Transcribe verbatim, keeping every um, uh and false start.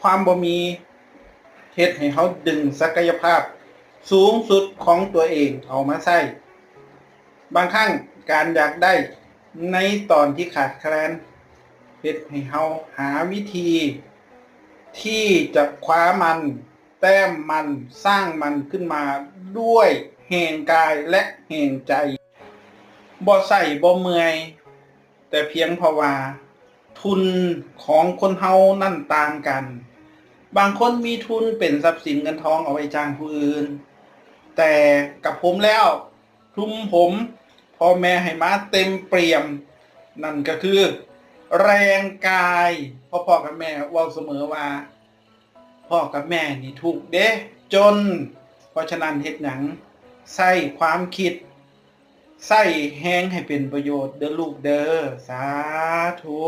ความบ่มีเฮ็ดให้เฮาดึงศักยภาพสูงสุดของตัวเองเอามาใช้ บางครั้งการอยากได้ในตอนที่ขาดแคลนเฮ็ดให้เฮาหาวิธีที่จะคว้ามัน แต้มมัน สร้างมันขึ้นมาด้วยแฮงกายและแฮงใจ บ่ใช้บ่เมื่อย แต่เพียงเพราะว่าทุนของคนเฮานั้นต่างกัน บางคนมีทุนเป็นทรัพย์สินเงินทองเอาไว้จ้างผู้อื่น แต่กับผมแล้ว ทุนผมพ่อแม่ให้มาเต็มเปี่ยม นั่นก็คือแรงกาย เพราะพ่อกับแม่เว้าเสมอว่า พ่อกับแม่นี่ทุกข์เด้ จน เพราะฉะนั้นเฮ็ดหยัง ใช้ความคิด ใช้แฮงให้เป็นประโยชน์เด้อลูกเด้อ สาธุ